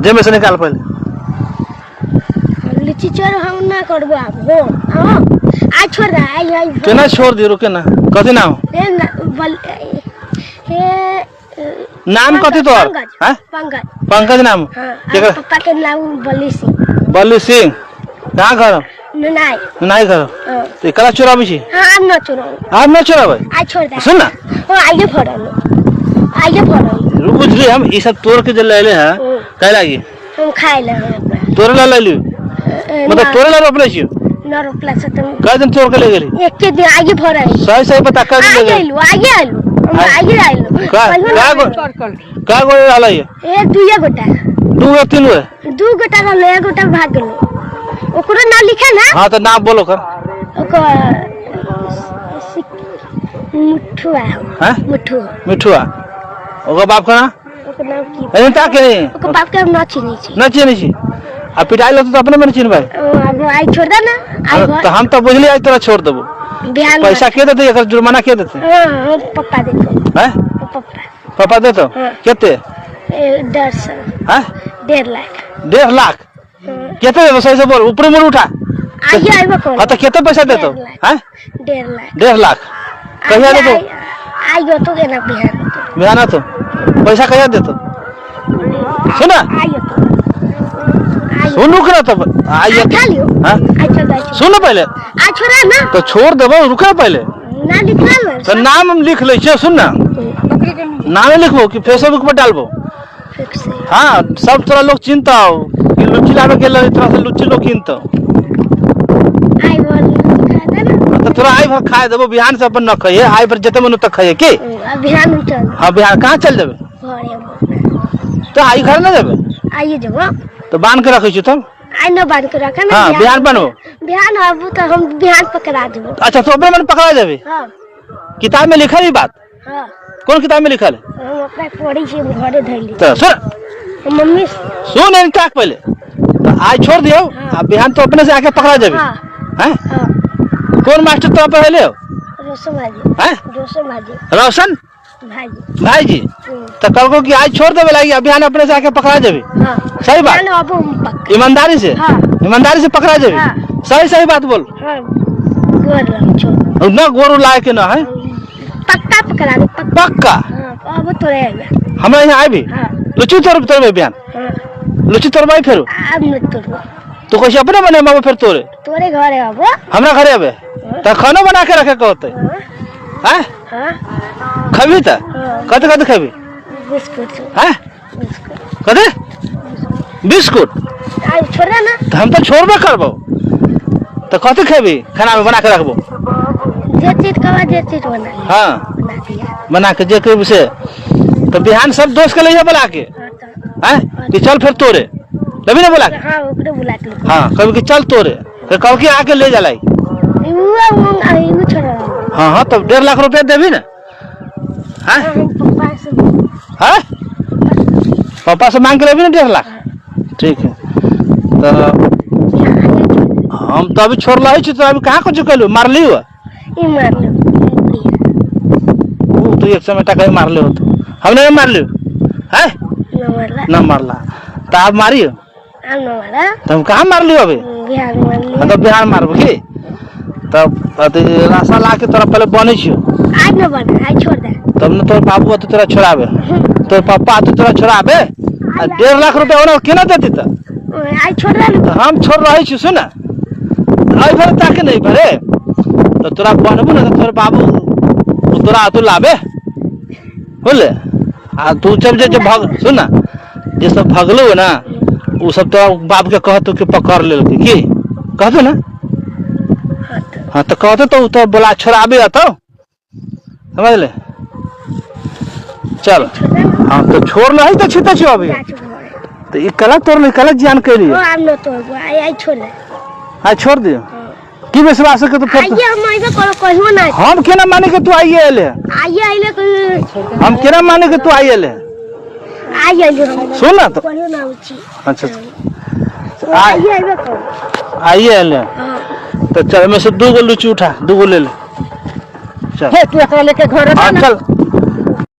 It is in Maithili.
जेब में से निकाल पहले। लीची चोर हम ना करबो आब हो। हाँ आ छोड़ दे आई आई। केना छोड़ दी? रुके ना, कथी नाम? ए ना, बल हे। नाम कथी तोहर? पंकज। हैं? पंकज। पंकज नाम? हाँ। केकर? पप्पा के नाम बल्ली सिंह। बल्ली सिंह। कहाँ घर? नुनाई। नुनाई घर। हाँ। तो एकरा चोराबै छी? हाँ, आब न चोराउ। आब न चोराबै? आ छोड़ दे। सुन ना। हाँ, आइए फड़ल, आइए फड़ल। रुक बुझली, हम ई सब तोड़ के जे लैले हैं काहे लागी? हम खाए ले हम अपना। तोड़े ला लैली? मतलब तोड़े ला रोपले छी? न रोपला से तुम। कई दिन तोड़ के ले गेली? एके दिन आइए फड़ल। सही सही बता, कई दिन ले गेली? आइए आइलू, आइए आइलू, हम आइए आइलू। का कहियो ना। का गो का गो रहलै? ए दुइये गोटा। दू गो तीन गो? दू गोटा रहलै, एक गोटा भाग गेलो, ओकरो नाम लिखे ना। हाँ तो नाम बोलो कर। ओकर मुठुआ। हैं? मुठुआ। मिठुआ। ओकर बाप के नाम? ओकर नाम की? ए ता के नहीं। ओकर बाप के हम न चिन्है छी। न चिन्है छी? आ पिटाई लो तो अपने मन चिन्हबै। ओ, आब आई छोड़ दे ना आई। तो हम तो बुझली आई तोरा छोड़ देबो। बिहान पैसा के देते? एकर जुर्माना के देते? हाँ, हम पप्पा देतो। हैं? पप्पा। पापा देतो? हाँ। केते? ए, 150। हैं? 1.5 लाख। 1.5 लाख? हाँ। केते देतो? सही से बोल, ऊपर मुड़ उठा। आइए आइबो कौन। हाँ तो केते पैसा देतो? 1.5 लाख। हैं? 1.5 लाख। 1.5 लाख कहिया देतो? आइयो तो केना बिहान तो। बिहान तो पैसा कहिया देतो? सुन ना। आइयो तो आइयो। सुन, रुक ना तब आइए। खा लियो। हाँ? आई छोड़ दे। सुन ना पहले। आ छोड़ा ना। तो छोड़ देबो, रुक ना पहले। ना लिखला ना। तो नाम हम लिख लै छियै, सुन ना, नामे लिखबो कि फेसबुक पर डालबो? फिक्स है। हाँ, सब तोरा लोग चिन्हता हो कि लुच्ची लाबे गेल रही, तोरा से लुच्ची लोग किनतो। आई बोल खा दे ना। तो तोरा आई भर खाए देबो, बिहान से अपन न खइहे, आई भर जते मन तक खइहे की। अब बिहान हम चल। हाँ, बिहान कहाँ चल जेबे? घरे हम। तो आई घर न जेबे? आइए जब। तो बांध के रखै छी तब। आई न बांध के रखे ना। हाँ, बिहान बनबो। बिहान आबू तो हम बिहान पकड़ा देबो। अच्छा, तो अपने मन पकड़ा जेबे? हाँ। किताब में लिखल ई बात? हाँ। कोन किताब में लिखल है? हम अपना पढ़ै छी, हम घरे धैली। तो सुन। मम्मी। सुन इनका पहले तो आज छोड़ दियो। हाँ। आ बिहान तो अपने से आके पकड़ा जेबे। हाँ। हैं? हाँ। कौन मास्टर तो पढ़ेले हो? रोशन भाजी। हैं? रोशन भाजी। रोशन भाजी। भाईजी। तो कल कि आज छोड़ देवे लागी, बिहान अपने से आके पकड़ा जेबे। हाँ। सही बात? बिहान आबू हम पक्का। ईमानदारी से? हाँ। ईमानदारी से पकड़ा जेबे? हाँ। सही सही बात बोल। हाँ, गोर लग छोड़। न गोरू लाए के न है। पक्का पकड़ा दे पक्का। पक्का? हाँ, अब तोरे आइबे। हमरा यहाँ आबी? हाँ। लुच्ची तोड़ तोड़बे बिहान? हाँ। लुच्ची तोड़बाई फेरू? आब न तोड़बो। तो कैसे अपने बने मामा फिर तोड़े? तोरे घरे आबो। हमरा घरे आबे तो खानो बना के रखे के होते। हाँ। हैं? हाँ। खबी त? हाँ। कते कते खबी? बिस्कुट। हैं? बिस्कुट। कते बिस्कुट? आई छोड़ दे ना। तो हम तो छोड़बे करबो, तो कथी खेबी खाना में बना के रखबो? जे चीज कहा जे चीज बना लिया। हाँ। बना दिया। बना के जे कहबी से। तो बिहान सब दोस्त के लइहे बुला के। हाँ तो। हैं कि चल फिर तोड़े लबी ना बुला के। हाँ, ओकरे बुला के लेके। हाँ, कभी कि चल तोड़े, फिर कल के आके ले जाला। उ आई उ छोड़। हाँ हाँ, तब 1.5 लाख रुपया देबी ना? हैं? हम पप्पा से। हाँ, पापा से मांग के लेबी ना 1.5 लाख? ठीक है, तो हम तो अभी छोड़ रही छी, तो अभी कहाँ कुछ कैलू? मारली हुआ? ई मार लो। ऊ तो एक समय टका मारले हो, तो हम नहीं मारली है। न मारला। न मारला तो आप मारियो। आब न मारा। तो हम कहाँ मारली अभी? बिहान मारली। हाँ, तो बिहान मारबो की तब अथी रास्ता ला के तोरा पहले बनै छियो। आज न बना, आज छोड़ दे। तब न तोर बाबू अतौ तोरा छोड़ाबे, तोर पप्पा अतौ तोरा छोड़ाबे, आ 1.5 लाख रुपया ओना केना देती तऽ? आज छोड़ दे। तऽ हम छोड़ रहै छी, सुन, एहि भरे ताके नहीं भरे तऽ तोरा बनबू ने तऽ तोर बाबू तोरा अतौ लाबे बुझले, आ तू चल जे जे भग, सुन ना, जे सब भगलू ना उ सब तोरा बाप के कहतो कि पकड़ लेलकै, की कहतो ना? हाँ तो। हाँ तो कहतो तो उ तो बोला छोड़ाबे अतौ, समझले? चल। छोड़ दे ना। हाँ तो छोड़ रही तो छिते छियो अभी। जा चुप घरे। तो ई कला तोड़ ले, कला जान के लिए। ओ आब न तोड़बो, आई आई छोड़ दे। हाँ, छोड़ दियो। हाँ। की विश्वास है के तू फिर आइए हम आइबे करो कहियो ना। हम केना माने के तू आइए एले? आइए आइले कोई। हम केना माने के तू आइए एले? आइए आइले हम। सुन ना तो। कहियो ना उची। अच्छा। आइए आइबे करो। आइए एले। हाँ। तो चल, में से दू गो लुची उठा, दू गो ले ले, चल। हे, तू एकरा लेके घर हाँ। ना। चल।